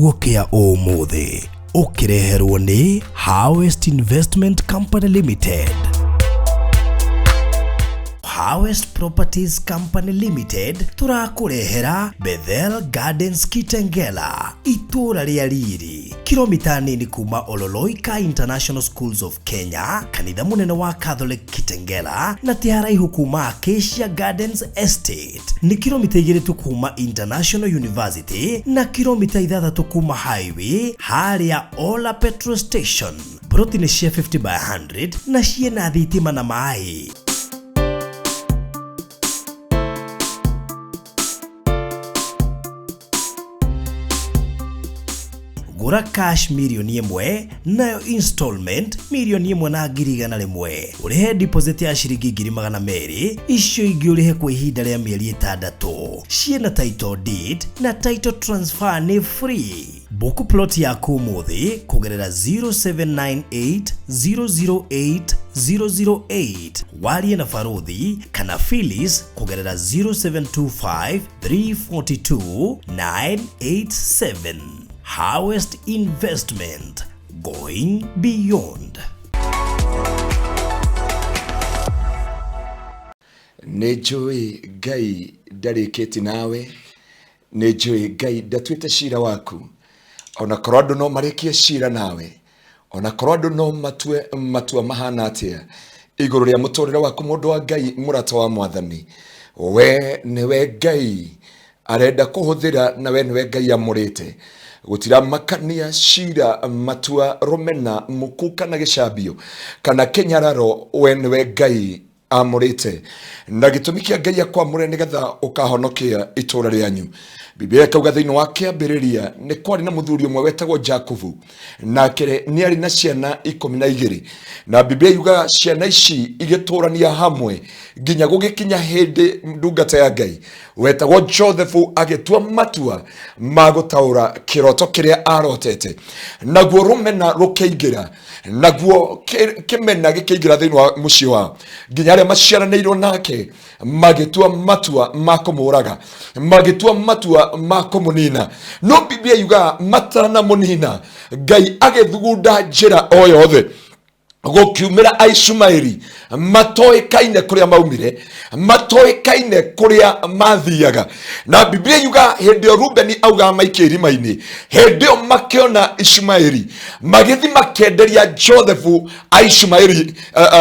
Kiugo kĩa ũmũthĩ ũkĩreherwo nĩ Harvest Investment Company Limited. Harvest Properties Company Limited tũrakũrehera Bethel Gardens Kitengela, itũũra rĩa riri, kilomita nini kuma Ololoika International Schools of Kenya, kanitha mũnene wa Catholic Kitengela, na ti haraihu kuma Acacia Gardens Estate. Nĩ kilomita 2 tu kuma International University na kilomita 6 kuma highway harĩa Ola Petrol Station. Broti nĩ cia 50 by 100 na ciĩna thitima na maĩ. Gũra cash 1 mirioni nayo installment 1,100,000, ũrĩhe deposit ya ciringi 200,000, icio ingĩ ũrĩhe kwa ihinda rĩa mĩeri 6. Ciĩna title deed na title transfer nĩ free. Book plot yaku ũmũthĩ kũgerera 0798 008 008, warie na Baruthi kana Phyllis kũgerera 0725 342 987. Harvest Investment, going beyond. Nĩ njũĩ Ngai ndarĩkĩti nawe, nĩ njũĩ Ngai ndatuĩte cira waku. Ona korwo andũ no marĩkie cira nawe, ona korwo andũ no matue matua mahana atĩa igũrũ rĩa mũtũrĩre waku, mũndũ wa Ngai, mũrata wa Mwathani, we nĩwe Ngai arenda kũhũthĩra na we nĩwe Ngai amũrĩte. Gũtiramakania cira, matua, rũmena, muku kana gĩcambio kana kĩnyararo, we nĩwe Ngai amũrĩte. Na gĩtũmi kĩa Ngai akwamũre nĩgetha ũkahonokia itũũra rĩanyu. Biblia ĩkauga thĩinĩ wa Kĩambĩrĩria nĩ kwarĩ na mũthuri ũmwe wetagwo Jakubu, nake nĩ arĩ na ciana 12, na Biblia yugaga ciana ici igĩtũrania hamwe nginya gũgĩkinya hĩndĩ ndungata ya Ngai wetagwo Joseph agĩtua matua ma gũtaũra kĩroto kĩrĩa arotete. Naguo rũmena rũkĩingĩra, naguo kĩmena gĩkĩingĩra thĩinĩ wa mũciĩ wao, nginya arĩa maciaranĩirwo nake magĩtua matua ma kũmũraga, magĩtua matua ma kũmũnina. No Biblia yugaga matanamũnina, Ngai agĩthugunda njĩra o yothe, gũkiumĩra Aishumaeli matoĩkaine kũrĩa maumire, matoĩkaine kũrĩa mathiaga. Na Biblia yuga hĩndĩ ĩyo Rubeni augaga maikie irima-inĩ, hĩndĩ ĩyo makĩona Ishumaeli, magĩthi makĩenderia Joseph Aishumaeli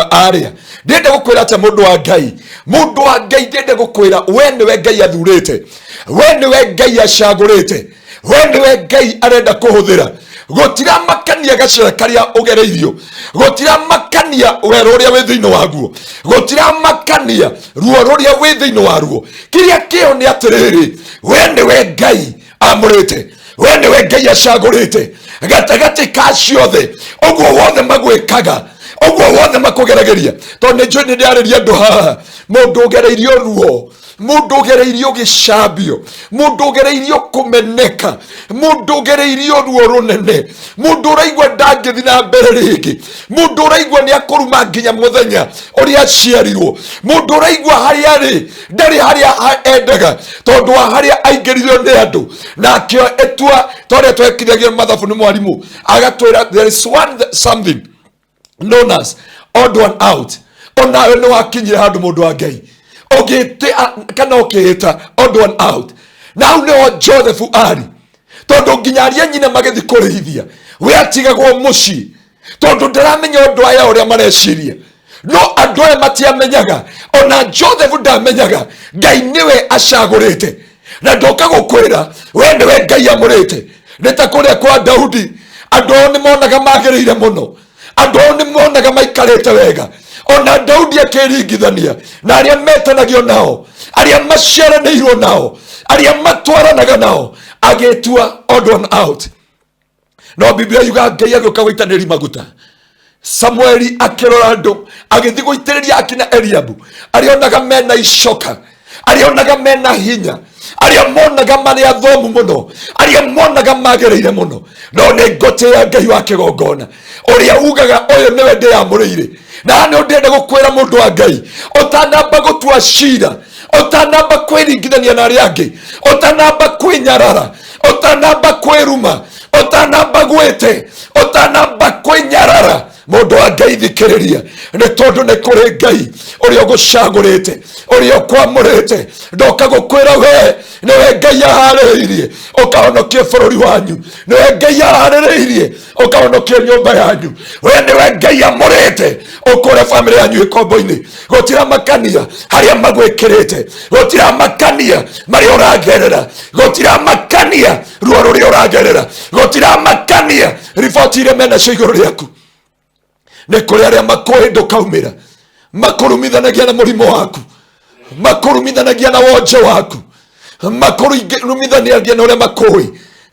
arĩa. Ndĩrenda gũkwĩra atĩa, mũndũ wa Ngai? Mũndũ wa Ngai, ndĩrenda gũkwĩra we nĩwe Ngai athurĩte, we nĩwe Ngai acagũrĩte, we nĩwe Ngai arenda kũhũthĩra. Gũtiramakania gacĩra karĩa ũgereirio, gũtiramakania werũ ũrĩa wĩ thĩinĩ waguo, gũtiramakania ruo rũrĩa wĩ thĩinĩ waruo. Kĩrĩa kĩo nĩ atĩrĩrĩ, we nĩwe Ngai amũrĩte, we nĩwe Ngai acagũrĩte gatagatĩ ka ciothe. Ũguo wothe magwĩkaga, ũguo wothe makũgeragĩria, tondũ nĩ njũĩ nĩ ndĩrarĩria andũ haha, mũndũ ũgereirio ruo, mũndũ ũgereirio gĩcambio, mũndũ ũgereirio kũmeneka, mũndũ ũgereirio ruo rũnene, mũndũ ũraigua ndangĩthi na mbere rĩngĩ, mũndũ ũraigua nĩ akũruma nginya mũthenya ũrĩa aciarirwo, mũndũ ũraigua harĩa arĩ ndarĩ harĩa endaga tondũ wa harĩa aingĩririo nĩ andũ. Nakĩo ĩtua ta ũrĩa twekithagio mathabu nĩ mwarimũ agatwĩra, there is one something known as odd one out. Onawe nĩ wakinyire handũ, mũndũ wa Ngai, ũgĩte kana ũkĩhĩta odd one out, na hau nĩho Joseph arĩ, tondũ nginya aria nyina magĩthiĩ kũrĩithia, we atigagwo mũciĩ tondũ ndaramenya ũndũ aya ũrĩa mareciria. No andũ aya matiamenyaga, ona Joseph ndamenyaga Ngai nĩwe acagũrĩte. Na ndoka gũkwĩra we nĩwe Ngai amũrĩte. Nĩ ta kũrĩa kwa Daudi, andũ ao nĩ monaga magĩrĩire mũno, andũ ao nĩ monaga maikarĩte wega. Ona Daudi akĩringithania na arĩa metanagio nao, arĩa maciaranĩirwo nao, arĩa matwaranaga nao, agĩtua odd one out. No Biblia yuga Ngai agĩũka gũitanĩria maguta Samueli, akĩrora andũ, agĩthiĩ gũitĩrĩria akina Eliabu, arĩa onaga mena icoka, arĩa onaga mena hinya, arĩa monaga marĩ athomu mũno, arĩa monaga magĩrĩire mũno. No nĩ ngotĩ ya Ngai wa kĩgongona ũrĩa ugaga ũyũ nĩwe ndĩyamũrĩire. Na haha nĩ ndĩrenda gũkwĩra, mũndũ wa Ngai, ũtanamba gũtua cira, ũtanamba kwĩringithania na arĩa angĩ, ũtanamba kwĩnyarara, ũtanamba kwĩruma. Ũtanamba gwĩte, ũtanamba kwĩnyarara, mũndũ wa Ngai thikĩrĩria, nĩ tondũ nĩ kũrĩ Ngai ũrĩa ũgũcagũrĩte, ũrĩa ũkwamũrĩte. Ndoka gũkwĩra we nĩwe Ngai aharĩrĩirie ũkahonokie bũrũri wanyu, nĩwe Ngai aharĩrĩirie ũkahonokie nyũmba yanyu, we nĩwe Ngai amũrĩte ũkũre bamĩrĩ yanyu ĩkombo-inĩ. Gũtiramakania harĩa magwĩkĩrĩte, gũtiramakania marĩa ũragerera, gũtiramakania ruo rũrĩa ũragerera, gũtiramakania riboti iria menacio igũrũ rĩaku. Nĩ kũrĩ arĩa makũĩ ndũkaumĩra, makũrumithanagia na mũrimũ waku, makũrumithanagia na wonje waku, makũrumithanagia na ũrĩa makũĩ,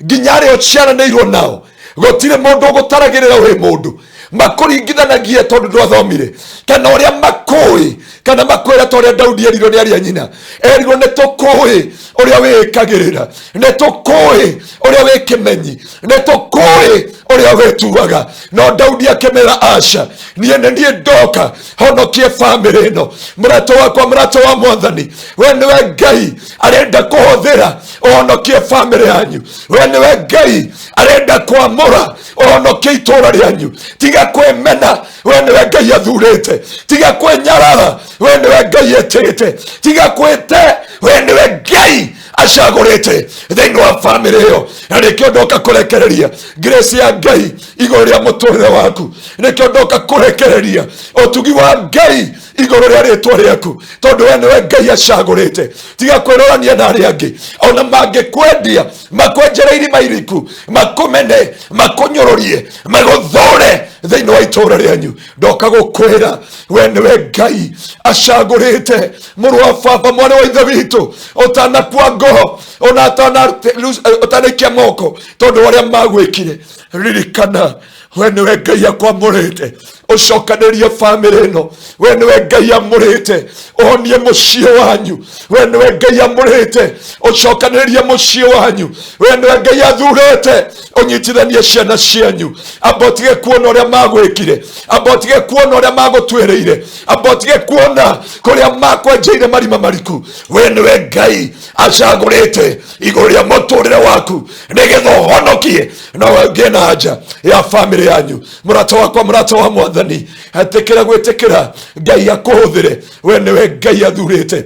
nginya arĩa ũciaranĩirwo nao gũtirĩ mũndũ ũgũtaragĩrĩra wĩ mũndũ. Makũringithanagia tondũ ndwathomire, kana ũrĩa makũĩ, kana makwĩra ta ũrĩa Daudi erirwo nĩ arĩa nyina, erirwo nĩ tũkũĩ ũrĩa wĩĩkagĩrĩra, nĩ tũkũĩ ũrĩa wĩ kĩmenyi, nĩ tũkũĩ ũrĩa wĩtuaga. No Daudi akĩmera, aca, niĩ nĩ niĩ ndoka honokie bamĩrĩ ĩno. Mũrata wakwa, mũrata wa Mwathani, we nĩwe Ngai arenda kũhũthĩra ũhonokie bamĩrĩ yanyu, we nĩwe Ngai arenda kwamũra ũhonokie itũũra rĩanyu. Tiga kwĩmena, we nĩwe Ngai athurĩte. Tiga kwĩnyarara, we nĩwe Ngai etĩte. Tiga kwĩte, we nĩwe Ngai acagũrĩte thĩinĩ wa bamĩrĩ ĩyo. Na nĩkĩo ndoka kũrekereria grace ya Ngai igũrũ rĩa mũtũrĩre waku, nĩkĩo ndoka kũrekereria ũtugi wa Ngai igũrũ rĩa rĩtwa rĩaku, tondũ we nĩwe Ngai acagũrĩte. Tiga kwĩrorania na arĩa angĩ, ona mangĩkwendia makwenjere irima iriku, makũmene, makũnyũrũrie, magũthũre thĩinĩ wa itũũra rĩanyu, ndoka gũkwĩra we nĩwe Ngai acagũrĩte. Mũrũ wa baba, mwana wa ithe witũ, ũtanakua ngoro, ona ũtanaikia moko tondũ wa ũrĩa magwĩkire, ririkana we nĩwe Ngai akwamũrĩte ũcokanĩrie bamĩrĩ ĩno, we nĩwe Ngai amũrĩte ũhonie mũciĩ wanyu, we nĩwe Ngai amũrĩte ũcokanĩrĩrie mũciĩ wanyu, we nĩwe Ngai athurĩte ũnyitithanie ciana cianyu. Amba ũtige kuona ũrĩa magwĩkire, amba ũtige kuona ũrĩa magũtuĩrĩire, amba ũtige kuona kũrĩa makwenjeire marima mariku. We nĩwe Ngai acagũrĩte igũrũ rĩa mũtũrĩre waku nĩgetha ũhonokie na ũngĩe na anja ya bamĩrĩ yanyu. Mũrata wakwa, mũrata wa Mwathani, etĩkĩra gwĩtĩkĩra Ngai akũhũthĩre. We nĩwe Ngai athurĩte,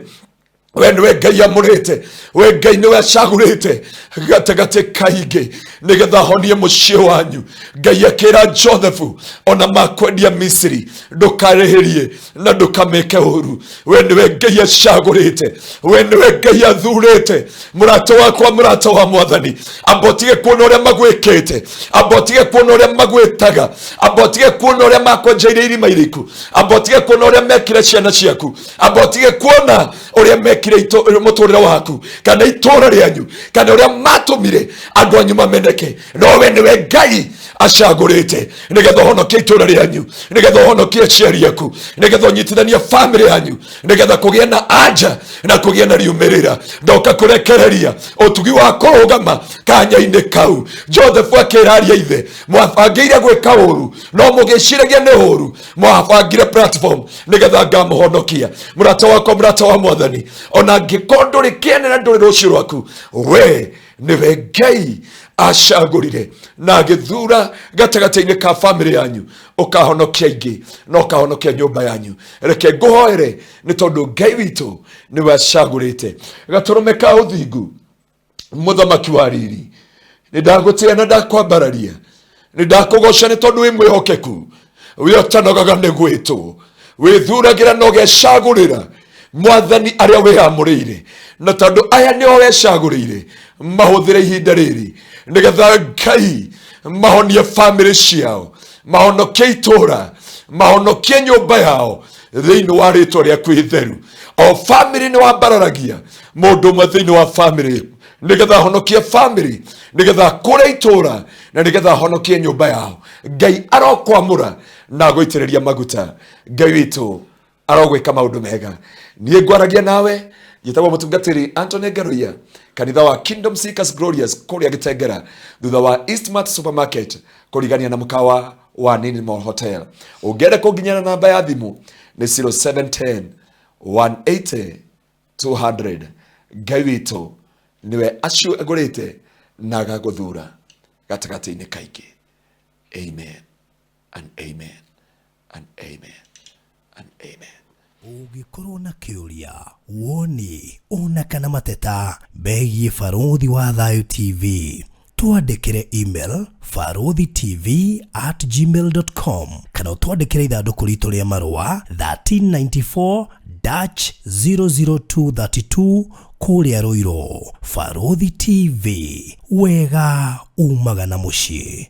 we nĩwe Ngai amũrĩte, we Ngai nĩwe acagũrĩte gatagatĩ kaingĩ nĩgetha ahonie mũciĩ wanyu. Ngai akĩra Joseph, ona makwendia Misiri ndũkarĩhĩrie na ndũkameke ũru. We nĩwe Ngai acagũrĩte, we nĩwe Ngai athurĩte. Mũrata wakwa, mũrata wa Mwathani, amba ũtige kuona ũrĩa magwĩkĩte, amba ũtige kuona ũrĩa magwĩtaga, amba ũtige kuona ũrĩa makwenjeire irima iriku, amba ũtige kuona ũrĩa mekire ciana ciaku, amba ũtige kuona ũrĩa mekire mũtũrĩre waku kana itũũra rĩanyu, kana ũrĩa matũmire andũ anyu mameneke. No we nĩwe Ngai acagũrĩte nĩgetha ũhonokie itũũra rĩanyu, nĩgetha ũhonokie aciari aku, nĩgetha ũnyitithanie bamĩrĩ yanyu, nĩgetha kũgĩe na anja na kũgĩe na riumĩrĩra. Ndoka kũrekereria ũtugi wa kũrũgama kanya-inĩ kau. Joseph akĩra aria ithe, mwabangĩire gwĩka ũru, no mũgĩciragia nĩ ũru, mwabangire platform nĩgetha ngamũhonokia. Mũrata wakwa, mũrata wa Mwathani, ona angĩkorwo ndũrĩ kĩene na ndũrĩ rũciũ rwaku, we nĩwe Ngai acagũrire na agĩthura gatagatĩ-inĩ ka bamĩrĩ yanyu, ũkahonokia ingĩ na ũkahonokia nyũmba yanyu. Reke ngũhoere, nĩ tondũ Ngai witũ nĩwe acagũrĩte gatũrũme ka ũthingu. Mũthamaki wa riri, nĩ ndagũtĩa na ndakwambararia, nĩ ndakũgoca nĩ tondũ wĩ mwĩhokeku, wĩ ũtanogaga nĩ gwĩtwo, wĩthuragĩra na ũgecagũrĩra Mwathani arĩa wĩamũrĩire, na tondũ aya nĩo wecagũrĩire, mahũthĩre ihinda rĩrĩ nĩgetha Ngai mahonie bamĩrĩ ciao, mahonokie itũũra, mahonokie nyũmba yao thĩinĩ wa rĩtwa rĩaku itheru. O bamĩrĩ nĩ wambararagia mũndũ ũmwe thĩinĩ wa bamĩrĩ nĩgetha ahonokie bamĩrĩ, nĩgetha akũre itũũra, na nĩgetha ahonokie nyũmba yao. Ngai arokwamũra na agũitĩrĩria maguta. Ngai witũ arogwĩka maũndũ mega. Niĩ ngwaragia nawe njĩtagwo mũtungatĩri Anthony Ngaruiya, kanitha wa Kingdom Seekers Glorious kũrĩa Gĩtengera, thutha wa Eastmart Supermarket, kũrigania na mũkawa wa Nini Mall Hotel. Ũngĩenda kũnginyĩra namba ya thimũ nĩ 0710 180 200. Ngai witũ nĩwe acagũrĩte na agagũthura. Gatagatĩ-inĩ kaingĩ. Amen and amen and amen and amen. Ũngĩkorwo na kĩũria, woni ona kana mateta megiĩ Barũthi wa Thayũ TV, twandĩkĩre email baruthitv@gmail.com kana ũtwandĩkĩre ithandũkũ ritũ rĩa marũa 1394 dash 00232 kũrĩa Rũirũ. Barũthi TV, wega umaga na mũciĩ.